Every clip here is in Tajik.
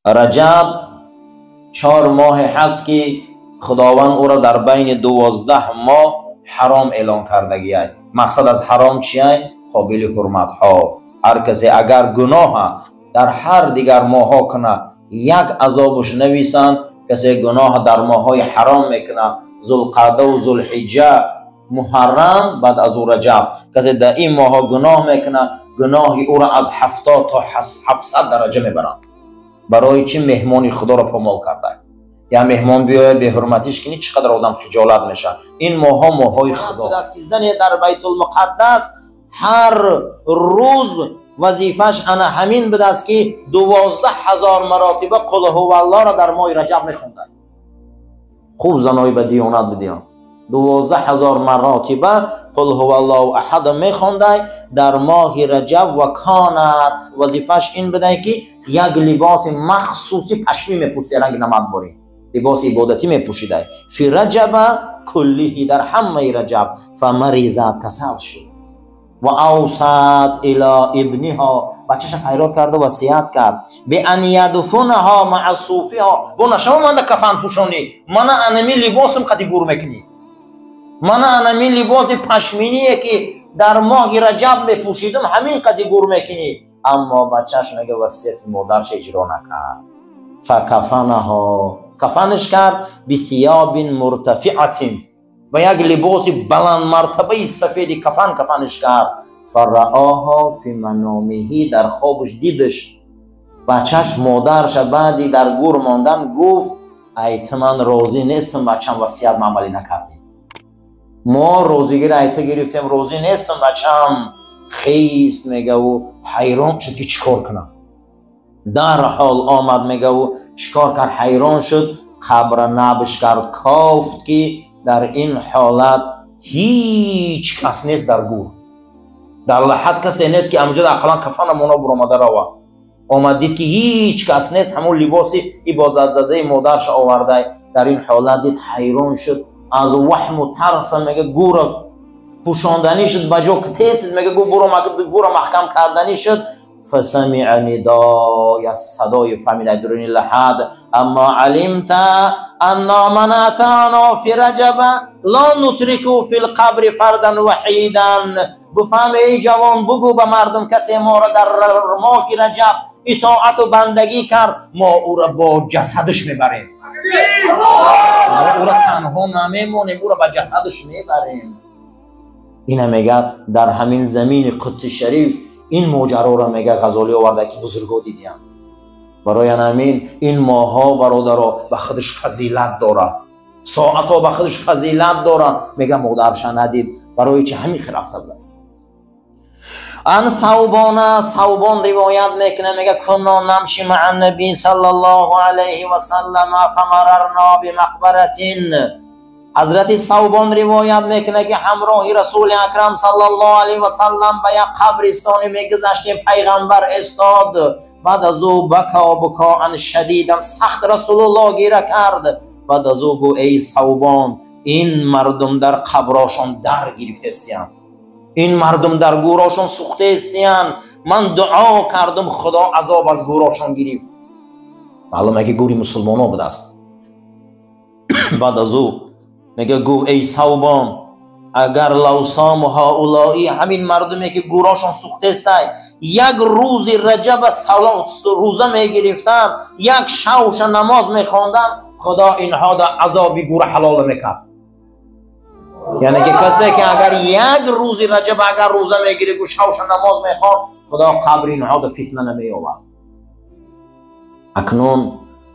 Раҷаб 4 моҳе ҳаст, ки Худованд ӯро дар байни 12 моҳ ҳаром эълон кардагиай. Мақсад аз ҳаром чиай? Қобили ҳурматҳо. Ҳар касе агар гуноҳа дар ҳар дигар моҳҳо куна, як азобуш нависанд. Касе гуноҳа дар моҳҳои ҳаром мекуна, Зулқаъдаву Зулҳиҷҷа, Муҳаррам, баъд аз ӯ Раҷаб, касе дар ин моҳҳо гуноҳ мекуна, гуноҳи ӯро аз 70 то 700 дараҷа мебаранд. Барои чӣ меҳмони Худоро помол карда? Я меҳмон биёяд, беҳурматиш кунӣ, чӣ қадар одам хиҷолат мешавад. Ин моҳҳо моҳҳои Худо аст, ки зане дар Байтулмуқаддас ҳар рӯз вазифаш ана ҳамин будааст, ки 12 000 маротиба Қул ҳуваллоҳро дар моҳи Раҷаб мехонданд. Хуб, занои ба диёнат бидиён, 12 000 маротиба Қул ҳуваллоҳу аҳад мехондай дар моҳи Раҷаб. Ва канат вазифаш ин будай, ки як либоси махсуси пашмӣ мепӯшид, ранги намакборӣ, либоси ибодатӣ мепӯшидай. Фи раҷаба куллиҳи, дар ҳамаи Раҷаб. Фамаризат, касал шуд. Ва авсат ило ибниҳо, бачаша файрод карду васият кард, биан ядфунаҳо маа суфиҳо. Бо нашава манда кафан пӯшонӣ, мана анами либосам қади гур мекунӣ, мана анами либоси пашминие, ки дар моҳи Раҷаб мепӯшидам, ҳамин қади гур мекунӣ. Аммо бачаш, мега, васияти модарша иҷро накард. Факафанаҳо, кафанш кард, бисиёбин муртафиатин, ба як либоси баландмартабаи сафеди кафан кафанш кард. Фараоҳо фи маномиҳи, дар хобаш дидаш бачаш модарша баъди дар гур мондан гуфт: «Айта ман розӣ нестам, бачам, васият амалӣ накардем, мо розигир айта гирифтем, розӣ нестам, бачам». Хис, мегаву, ҳайрон шуд, ки чӣ кор кунам. Дарҳол омад, мегаву, чӣ кор кард? Ҳайрон шуд, қабра набш кард, кофт, ки дар ин ҳолат ҳеҷ кас нест дар гур, дар лаҳад касе нест, ки амҷад ақаллан кафана мона буромада рава. Омад, дид, ки ҳеҷ кас нест, ҳамон либоси ибодатзадаи модарша овардай. Дар ин ҳолат дид, ҳайрон шуд аз ваҳму тарса. Мега, гура пӯшонданӣ шуд, ба ҷо тез, мега, гура маҳкам карданӣ шуд. Фасамиа нидоя, садои фаҳмида дуруни лаҳад: «Аммо алимта анна ман атано фи раҷаба ло нутрику фи лқабри фардан ваҳидан. Бифаҳм, эй ҷавон, бугӯ ба мардум, касе моро дар моҳи Раҷаб итоату бандагӣ кард, мо ӯро бо ҷасадаш мебарем, мо ӯро танҳо намемонем, ӯро ба ҷасадаш мебарем». Ина мега, дар ҳамин замини Қудси Шариф ин моҷароро, мега, Ғазолӣ оварда, ки бузургҳо дидиям. Барои ҳамин ин моҳҳо, бародаро, ба худаш фазилат дорад, соатҳо ба худаш фазилат дорад. Мега, модарша надид. Барои чи ҳамин хел рафта будааст? Ан Савбона, Савбон ривоят мекуна, мега: «Кунно намши маа наби саллаллоҳу алайҳи васаллама фамарарно бимақбаратин». Ҳазрати Савбон ривоят мекунад, ки ҳамроҳи Расули Акрам саллаллоҳу алайҳи васаллам ба як қабристоне мегузаштем. Пайғамбар истод. Баъд аз ӯ бака букоан шадидан, сахт Расулуллоҳ гира кард. Баъд аз ӯ гӯ: «Эй Савбон, ин мардум дар қаброшон дар гирифтестиянд, ин мардум дар гӯрошон сӯхтаестиянд. Ман дуо кардум, Худо азоб аз гӯрошон гирифт». Маълуме, ки гӯри мусулмоно будааст. Баъд аз ӯ мега, гуфт: «Эй Савбон, агар лавсому ҳаулои, ҳамин мардуме, ки гӯрошон сӯхтестай, як рӯзи Раҷаба рӯза мегирифтанд, як шавша намоз мехонданд, Худо инҳо да азоби гӯра ҳалол мекард». Яъне ки касе ки агар як рӯзи Раҷаб агар рӯза мегирифту шавша намоз мехонд, Худо қабри инҳо да фитна намеёвард. Акнун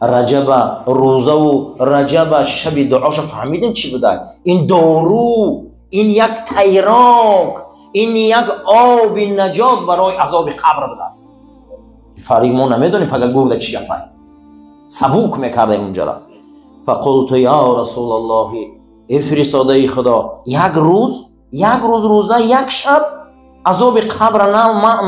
Раҷаба рӯзаву Раҷаба шаби дуоша фаҳмидем, чӣ буда? Ин дору, ин як тайрок, ин як оби наҷот барои азоби қабр будааст. Фарқ мо намедонем, пага гурда чӣ гапай сабук мекарда унҷара. Фақулту ё Расулаллоҳи, эй фиристодаи Худо, як рӯз, як рӯз рӯза, як шаб азоби қабра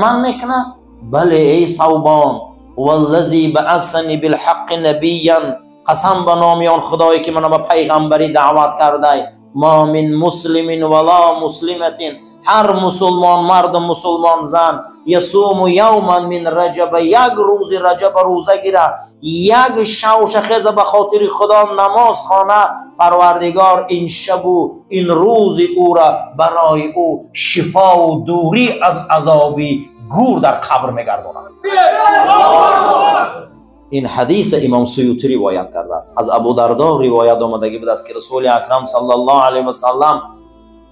ман мекунад? «Бале, эй Савбон, валлази баасани билҳаққи набиян, қасам ба номи он Худое, ки мана ба пайғамбарӣ даъват кардай, ма мин муслимин вала муслиматин, ҳар мусулмон марду мусулмон зан يصوم يوما من رجب، یک روز رجب روزه گیره، یک شو خیز به خاطر خدا نماز خوانه، پروردگار این شب و این روز او را برای او شفا و دوری از عذاب گور در قبر میگرداند. این حدیث امام سیوطی روایت کرده است. از ابو دردا روایت آمدگی بود است که رسول اکرم صلی الله علیه و سلم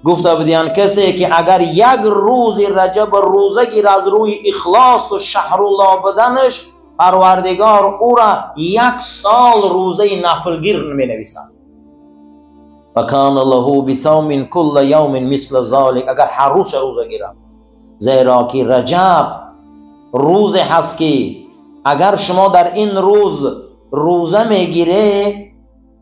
گفته بودند کسی که اگر یک روز رجب روزه گیر از روی اخلاص و شهر الله بدنش، پروردگار او را یک سال روزه نفلگیر می نویسد. و کان له بصوم کل یوم مثل ذلک، اگر هر روز روزه گیرد، زیرا که رجب روز هست که اگر شما در این روز روزه میگیره،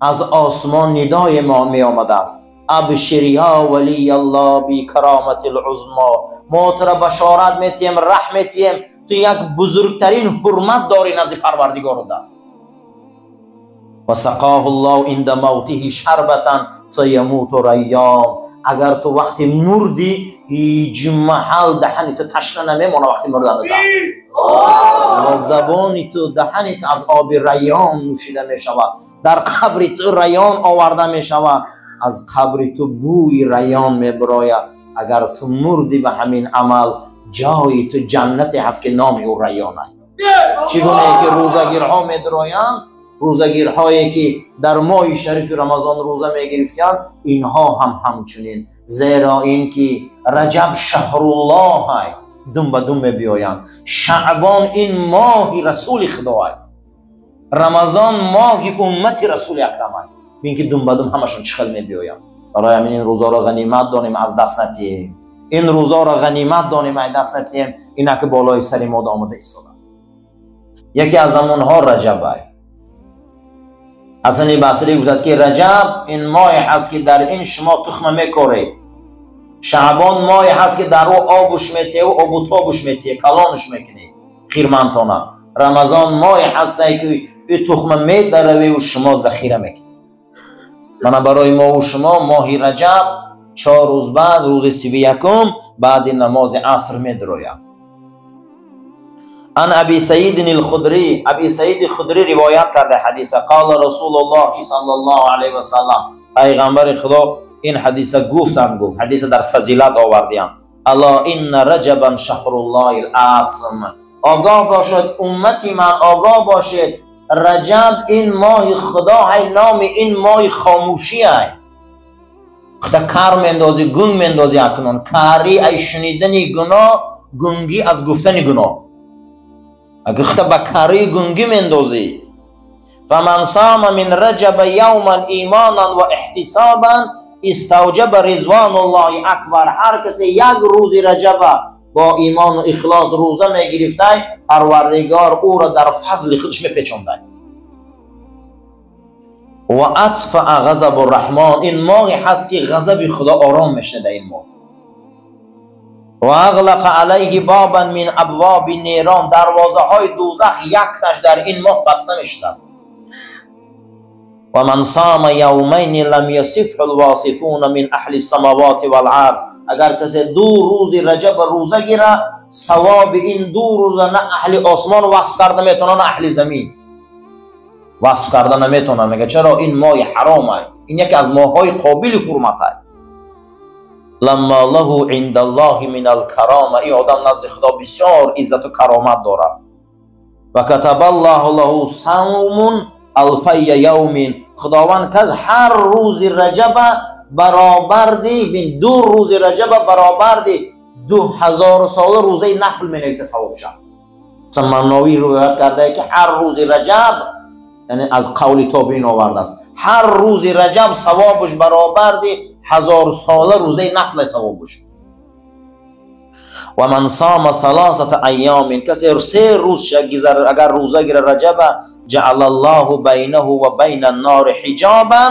از آسمان ندای ما می آمده است: ابشر یا ولی الله بی کرامت العظما. ما تو را بشارت میتیم، رحم میتیم، تو یک بزرگترین حرمت داری نزد پروردگار. و سقاه الله عند موته شربتا فیموت ریان. اگر تو وقتی مردی هیچ محل دهنی تو تشنه نمیمونه وقتی مردن و زبانی تو دهنی تو از آب ریان نوشیده میشود، در قبر تو ریان آورده میشود، از قبر تو بوی ریان میبراید. اگر تو مردی به همین عمل، جای تو جنتی هست که نام او ریان است. چگونه که روزگیرها میدرایند، روزگیرهایی که در ماه شریف رمضان روزه میگرفتند، اینها هم همچنین، زیرا اینکه رجب شهر الله های دم به دم میبیایند، شعبان این ماه رسول خدا های، رمضان ماه امت رسول اکرم های، بین که دم به دم همشون چخل میبیایند. برای همین این روزا را غنیمت دانیم، از دست نتیم. این روزا را غنیمت دانیم، از دست نتیم. اینه که بالای سر ما آمده ایستاده است. یکی از آنها رجب های. حسن بصری گفت است که رجب این ماه هست که در این شما تخم میکارید، شعبان ماه هست که در او آبش میتیه و آب و تابش میتیه، کلانش میکنی خیرمندانه. رمضان ماه هست که این تخم میدروی و شما ذخیره میکنی. من برای ما و شما ماه رجب 4 روز بعد، روز 31 بعد نماز عصر میدروید. عن ابی سعید الخدری، ابی سعید خدری روایت کرده حدیث، قال رسول الله صلی الله علیه و سلم، پیغمبر خدا این حدیث گفتن، گفت حدیث در فضیلت آوردیم: الا ان رجبا شهر الله العظیم. آگاه باشد امتی من، آگاه باشد، رجب این ماه خدا های، نام این ماه خاموشی های. خدا کار مندازی، گنگ مندازی اکنون، کاری ای شنیدن گناه، گنگی از گفتن گناه. اگه خدا به کاری گنگی مندازی. فمن صام من رجب یوما ایمانا و احتسابا استوجب رضوان الله اکبر. هر کسی یک روز رجب با ایمان و اخلاص روزه میگرفته، پروردگار او را در فضل خودش میپیچانده. و اطفأ غضب الرحمن، این ماه هست که غضب خدا آرام میشه در این ماه. و اغلق علیه بابا من ابواب النیران، دروازه های دوزخ یک تاش در این ماه بسته میشده است. و من صام یومین لم یصفه الواصفون من اهل السماوات والارض. اگر کسی 2 روز رجب روزه گیره، ثواب این 2 روز نه اهل آسمان وصف کرده میتونه نه اهل زمین وصف کرده نمیتونه. میگه چرا؟ این ماه حرام است، این یکی از ماه‌های قابل حرمت است. لما له عند الله من الکرامه، این آدم نزد خدا بسیار عزت و کرامت دارد. و کتب الله له صوم الفی یوم، خداوند که هر روز رجب برابردی بین 2 روز رجب برابردی 2000 سال روزه نفل می نویسه ثواب شد. مثلا مناوی روایت کرده که هر روز رجب، یعنی از قول تابعین آورده است، هر روز رجب ثوابش برابردی 1000 ساله روزه نفل ثوابش. و من صام 3 ایام، کسی 3 روز اگر روزه گیره رجب، جعل الله بینه و بین النار حجابا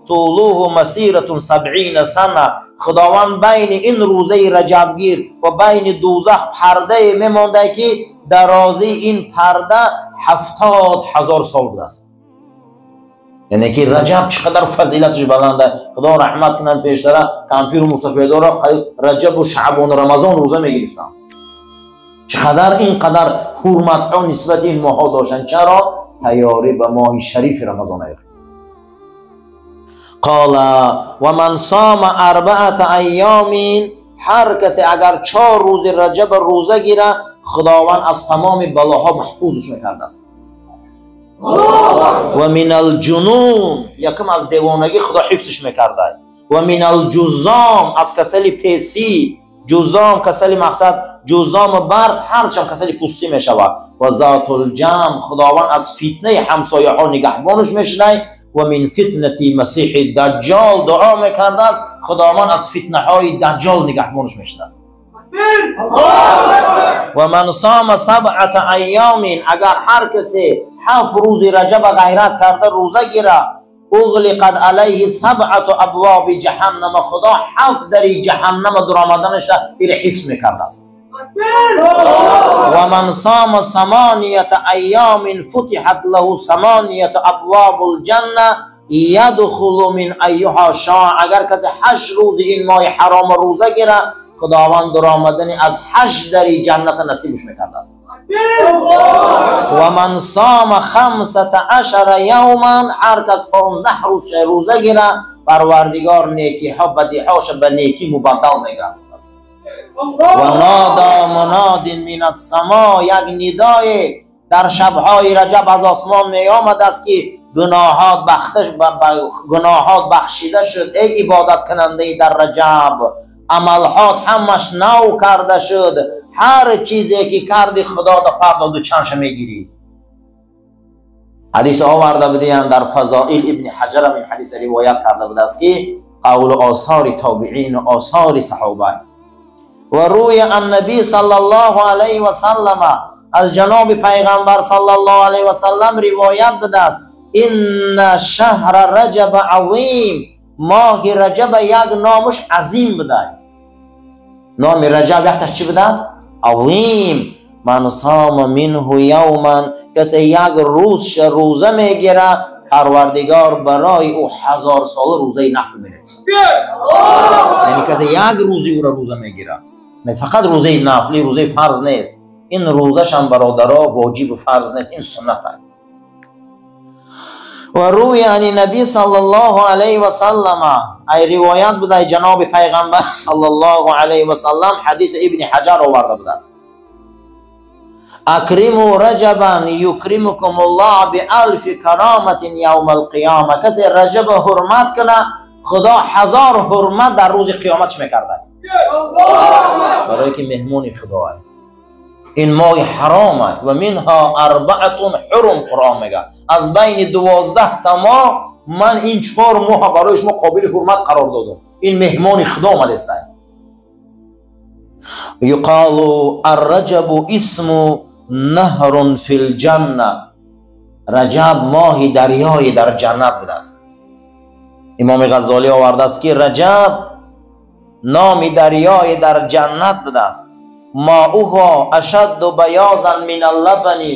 طوله مسیرة 70 سنه. خداوند بین این روزه رجب گیر و بین دوزخ پرده میمانده که درازی این پرده 70,000 سال بوده است. یعنی که رجب چقدر فضیلتش بلنده. خدا رحمت کنند پیشتره کمپیر و مسافیدارا رجب و شعبان و رمضان روزه میگرفتن. Чақадар инқадар ҳурматҳо нисбати ин моҳҳо доштанд. Чаро? Тайёрӣ ба моҳи шарифи Рамазон. Қала ва ман сома арбаата айёмин, ҳар касе агар 4 рӯзи Раҷаб рӯза гирад, Худованд аз тамоми балоҳо маҳфузш мекардааст. Ва минал ҷунун, якум аз девонагӣ Худо ҳифзш мекардад. Ва минал ҷуззом, аз касали песӣ. Ҷуззом касали мақсад ҷуззому барс, ҳарчанд касали пӯстӣ мешавад. Ва зотул ҷамъ, Худованд аз фитнаи ҳамсояҳо нигаҳбонш мешунад. Ва мин фитнати масиҳи даҷҷол, дуо мекардааст, Худованд аз фитнаҳои даҷҷол нигаҳбонш мешудааст. Ва ман сома сабъата айёмин, агар ҳар касе 7 рӯзи Раҷаба ғайрат карда рӯза гирад, уғлиқат алайҳи сабъату абвоби ҷаҳаннама, Худо 7 дари ҷаҳаннама дуромаданаша иро ҳифз мекардааст. Ва ман сома самонията айёмин футиҳат лаҳу самонията абвобул ҷанна ядхулу мин айюҳо шоа, агар касе 8 рӯзи ин моҳи ҳарома рӯза гирад, Худованд дуромадани аз 8 дари ҷанната насибш мекардааст. Ва ман сома 15 явман, ҳар кас 15 рӯз рӯза гирад, Парвардигор некиҳо бадиҳоша ба некӣ мубаддал мегардонад. Ва нодо мунодин мин ассамо, як нидое дар шабҳои Раҷаб аз осмон меомадааст ки гуноҳот бахшида шуд, эй ибодаткунандаи дар Раҷаб, амалҳот ҳамаш нав карда шуд, ҳар чизе ки карди Худо да фардо дучанша мегирӣ. Ҳадис оварда будиянд дар Фазоил, Ибни Ҳаҷарам ин ҳадиса ривоят карда будааст ки қавлу осори тобиин ва осори саҳоба. Ва рӯи аннабӣ саллаллоҳу алайҳи васаллама, аз ҷаноби пайғамбар саллаллоҳу алайҳи васаллам ривоят будааст: инна шаҳра раҷаба азим, моҳи Раҷаба як номаш азим будай. Номи Раҷаб якташ чӣ будааст? Азим. Ман сома минҳу явман, касе як рӯзша рӯза мегирад, Парвардигор барои ӯ 1000 сола рӯзаи нафл менависад. Яъне касе як рӯзи ӯро рӯза мегирад, не фақат рӯзаи нафли, рӯзаи фарз нест. Ин рӯзашам бародаро воҷибу фарз нест, ин суннат аст. Ва рӯи ани набӣ саллаллоҳу алайҳи васаллама, ай ривоят будай ҷаноби пайғамбар саллаллоҳу алайҳи васаллам, ҳадиси Ибни Ҳаҷар оварда будааст: акриму раҷабан юкримукумуллоҳ биалфи кароматин явмал қиёма, касе Раҷаба ҳурмат кунад, Худо 1000 ҳурмат дар рӯзи қиёматш мекардад. Барое ки меҳмони Худоад. Ин моҳи ҳаром аст. Ва минҳо арбаатун ҳурум, Қуръон мегӯяд аз байни 12 та моҳ ман ин 4 моҳа барои шумо қобили ҳурмат қарор додам. Ин меҳмони Худо омадааст. Юқолу арраҷабу исму наҳрун фил ҷанна, Раҷаб моҳи дарёи дар ҷаннат будааст. Имоми Ғаззолӣ овардааст ки Раҷаб номи дарёи дар ҷаннат будааст. Моуҳо ашадду баёзан мин аллабани,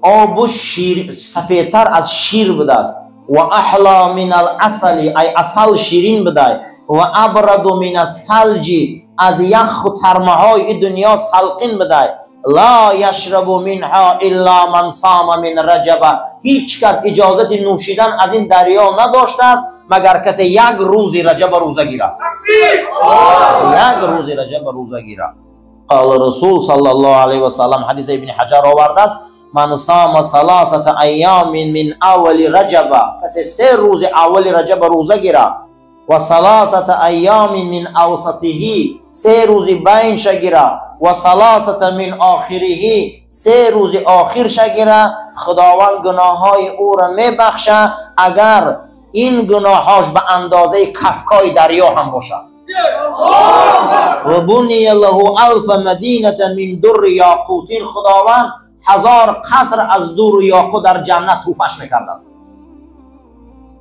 обу шир сафедтар аз шир будааст. Ва аҳло мин аласали, ай асал ширин будай. Ва абраду мин алсалҷи, аз яху тармаҳои и дунё салқин будай. Ла яшрабу минҳо илла ман сома мин раҷаба, ҳеҷ кас иҷозати нӯшидан аз ин дарё надоштааст магар касе як рӯзи Раҷаба рӯза гирад. Як рӯзи Раҷаба рӯза гирад. Қала Расул саллаллоҳу алайҳи васаллам, ҳадиси Ибни Ҳаҷар овардааст: ман сома саласата айёмин мин аввали раҷаба, касе 3 рӯзи аввали Раҷаба рӯза гирад, ва саласата айёмин мин авсатиҳи, 3 рӯзи байнша гирад, ва саласата мин охириҳи, 3 рӯзи охирша гирад, Худованд гуноҳҳои ӯро мебахшад, агар ин гуноҳҳош ба андозаи кафкои дарё ҳам бошад. Ва буния лаҳу алфа мадинатан мин дурри ёқутин, Худованд 1000 қаср аз дуру ёқут дар ҷаннат тӯҳфаш мекардааст.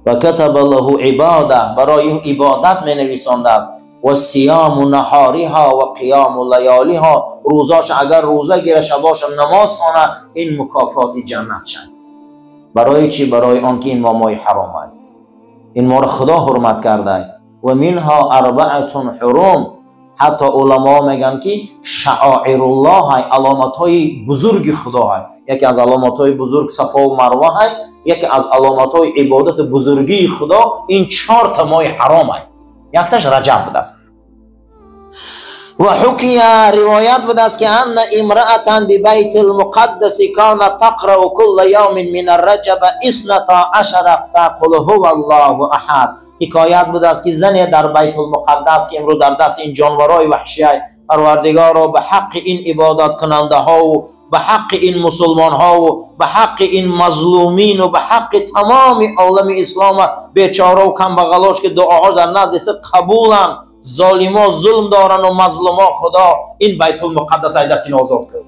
Ва катаба лаҳу ибода, барои ӯ ибодат менависондааст. Ва сияму наҳориҳо ва қиёму лаёлиҳо, рӯзош агар рӯза гира, шабоша намоз хонад, ин мукофоти ҷаннат шад. Барои чӣ? Барои он ки ин моҳи ҳаром аст. Ин моро Худо ҳурмат кардааст. Ва минҳо арбаатун ҳурум, Ҳатто уламо мегӯянд, ки шаоируллоҳ ҳай, аломатҳои бузурги Худо ҳай. Яке аз аломатҳои бузург Сафову Марва ҳай, яке аз аломатҳои ибодати бузургии Худо ин чорта моҳи ҳаром ҳай, якташ Раҷаб будааст. Ва ҳукия, ривоят будааст, ки анна имраатан бибайти лмуқаддаси кана тақрау кулла явмин мин арраҷаба 12 қул ҳува Аллоҳу аҳад. Ҳикоят будааст, ки зане дар Байтулмуқаддас, ки имрӯз дар дасти ин ҷонварои ваҳшиай, Парвардигоро, ба ҳаққи ин ибодаткунандаҳову ба ҳаққи ин мусулмонҳову ба ҳаққи ин мазлумину ба ҳаққи тамоми олами ислома, бечораву камбағалош, ки дуоҳо дар назди ту қабуланд, золимо зулм дорану мазлумо, Худо, ин Байтулмуқаддас ай дасти озод кун.